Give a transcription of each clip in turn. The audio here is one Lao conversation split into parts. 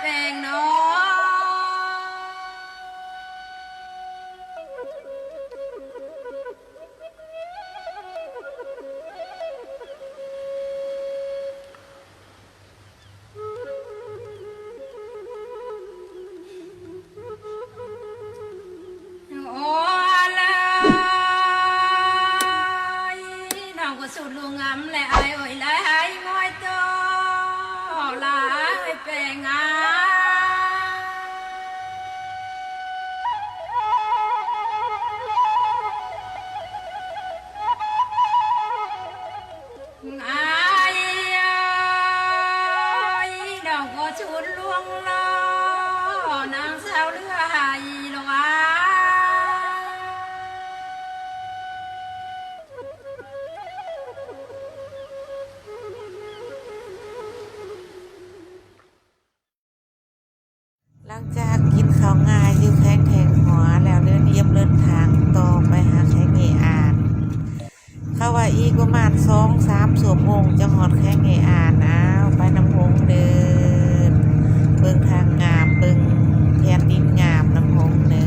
ແປງເນາະ ໂອ້ ລາຍ ນ້ອງກໍສຸດລວງງາມແລະ ອ້າຍເອີຍ ລາຍຫາຍງອຍໂຕ ລາຍແປງງາມ. ອ້າຍເອີຍ ນ້ອງກໍຊຸນລວງລໍ ນາງສາວເຫຼືອຫາຍຫຼວງອາຍ. ຫຼັງຈາກກິນເຂົ້າງາຢູ່ແຂວງແຂວງຫົວແລ້ວ ເດີນ ຕຽມເດີນທາງຕໍ່ໄປຫາແຂວງເອອານ. ເຂົາວ່າອີກປະມານສອງສາມຊົ່ວໂມງຈະຮອດແຂວງເອອານ. ອ້າວ ໄປນຳຫົງເດີ ເບິ່ງທາງງາມ ເບິ່ງແຜ່ນດິນງາມນຳຫົງເດີ.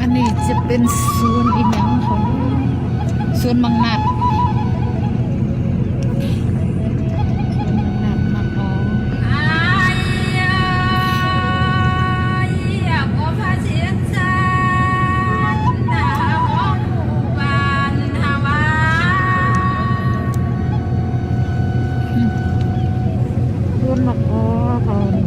ອັນນີ້ຈະເປັນສວນອີ່ຫຍັງຂອງ ສວນໝາກນັດ ສວນໝາກນັດ ໝາກອອງ. ສວນໝາກອໍເຂົານີ້.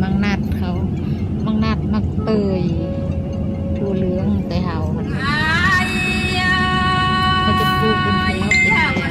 ໝາກນັດເຂົາ ໝາກນັດໝາກເຕີຍ ພູເຫຼືອງແຕ່ເຮົາຫັ້ນ ເຂົາຈະປູກເປັນພູເປັນແຖວ.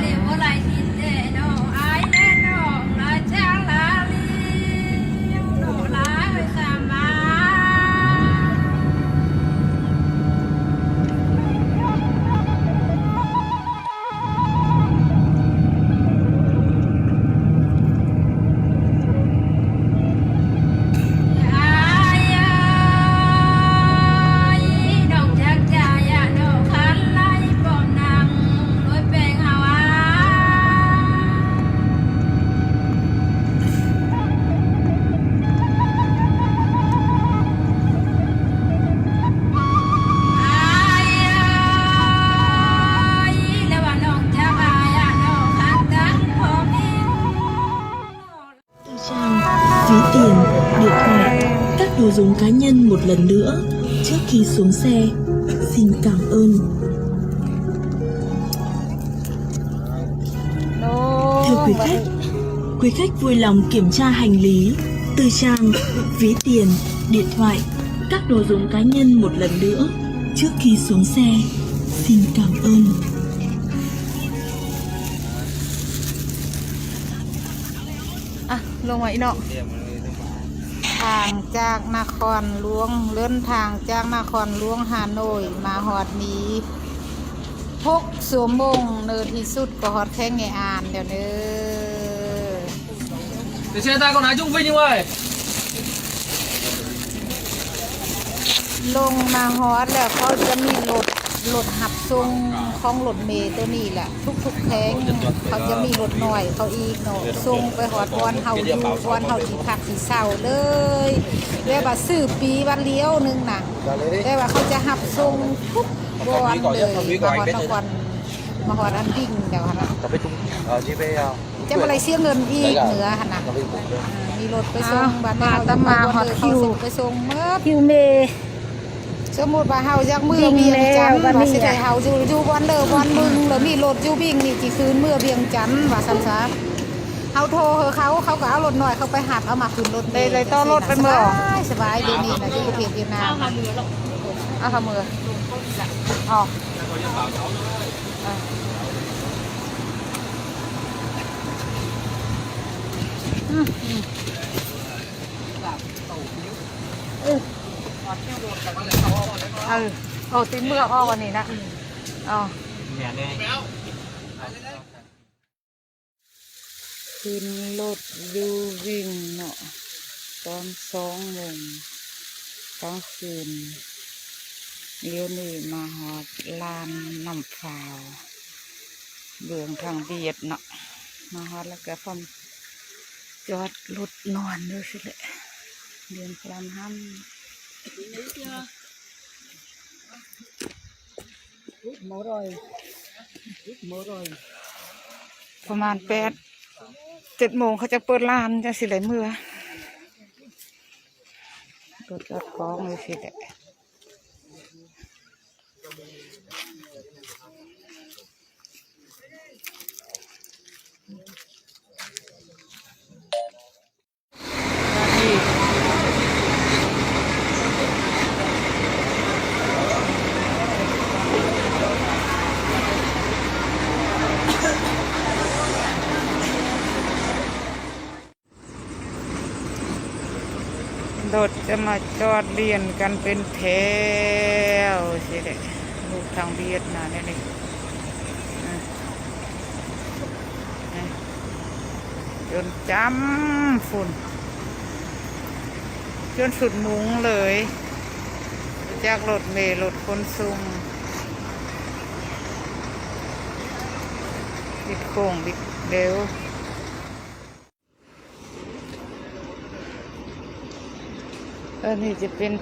Từ trang ví tiền, điện thoại, các đồ dùng cá nhân một lần nữa trước khi xuống xe. Xin cảm ơn. Thưa quý khách, quý khách vui lòng kiểm tra hành lý, tư trang, ví tiền, điện thoại, các đồ dùng cá nhân một lần nữa trước khi xuống xe. Xin cảm ơn. ອ່ະ ລົງມາອີກເນາະ. ທາງຈາກນະຄອນຫຼວງ ເດີນທາງຈາກນະຄອນຫຼວງຮ່າໂນ້ຍມາຮອດນີ້ຫົກຊົ່ວໂມງ ໃນທີ່ສຸດກໍຮອດແຂວງເງອານແລ້ວເດີ. ເດີນທາງ ລົງມາຮອດແລ້ວ ເຂົາຈະມີລົດ ລົດຮັບສົ່ງຂອງລົດເມໂຕນີ້ແຫຼະ ທຸກໆແຂວງ ເຂົາຈະມີລົດນ້ອຍເຂົາອີກເນາະ ສົ່ງໄປຮອດບ່ອນເຮົາຢູ່ ບ່ອນເຮົາຊິພັກຊິເຊົາເລີຍ ແບບວ່າຊື້ປີ້ວັນລຽວໜຶ່ງນະ ແບບວ່າເຂົາຈະຮັບສົ່ງທຸກບ່ອນເລີຍ ມາຮອດນະຄອນ ມາຮອດອັນວິງແລ້ວຫັ້ນນະ ຈະບໍ່ໄດ້ເສຍເງິນອີກເໜືອຫັ້ນນະ ມີລົດໄປສົ່ງ ບ້ານເຮົາ ມາຮອດຄິວ ໄປສົ່ງໝົດ ຄິວເມ ສົມມຸດວ່າເຮົາຢາກເມືອວຽງຈັນ ວ່າຊິໄດ້ເຮົາຢູ່ ຢູ່ບ່ອນເດີບ່ອນເມືອງ ແລ້ວມີລົດຢູ່ວິງນີ້ ຊິຄືນເມືອວຽງຈັນ ວ່າຊັ້ນຊະ ເຮົາໂທໃຫ້ເຂົາ ເຂົາກໍເອົາລົດນ້ອຍເຂົາໄປຮັບ ເອົາມາຂຶ້ນລົດເມ ໄດ້ຕໍ່ລົດເປັນບໍ່ ສະບາຍ ສະບາຍ ດຽວນີ້ນະ ຢູ່ປະເທດຫວຽດນາມ ເອົາເຂົ້າເມືອ ເອົາ ອືມ ອືມ ເອີ ເອີ ໂອ້ ຕິເມືອອອກອັນນີ້ນະ ອືມ ອໍ ຂຶ້ນລົດຢູ່ວິງເນາະ ຕອນສອງໂມງກາງຄືນ ດຽວນີ້ມາຮອດລານນ້ຳພາວ ເບື້ອງທາງວຽດເນາະ ມາຮອດແລ້ວກໍພ້ອມຈອດລົດນອນຢູ່ຊີ້ແຫຼະ ເດືອນພະລານຫ້າ ປະມານແປດເຈັດໂມງ ເຂົາຈະເປີດລານ ຈັ່ງຊິໄດ້ເມືອ ກໍຈັດຂອງຢູ່ຊີ້ແຫຼະ. ລົດຈະມາຈອດລຽນກັນເປັນແຖວຊີ້ແຫຼະ ລູກທາງວຽດນາມແນວນີ້ ຈົນຈ້ຳຝຸ່ນ ຈົນສຸດມຸງເລີຍ ຈາກລົດເມລົດຂົນສົ່ງ ບິດໂຄ້ງບິດເດວ. ອັນນີ້ຈະເປັນ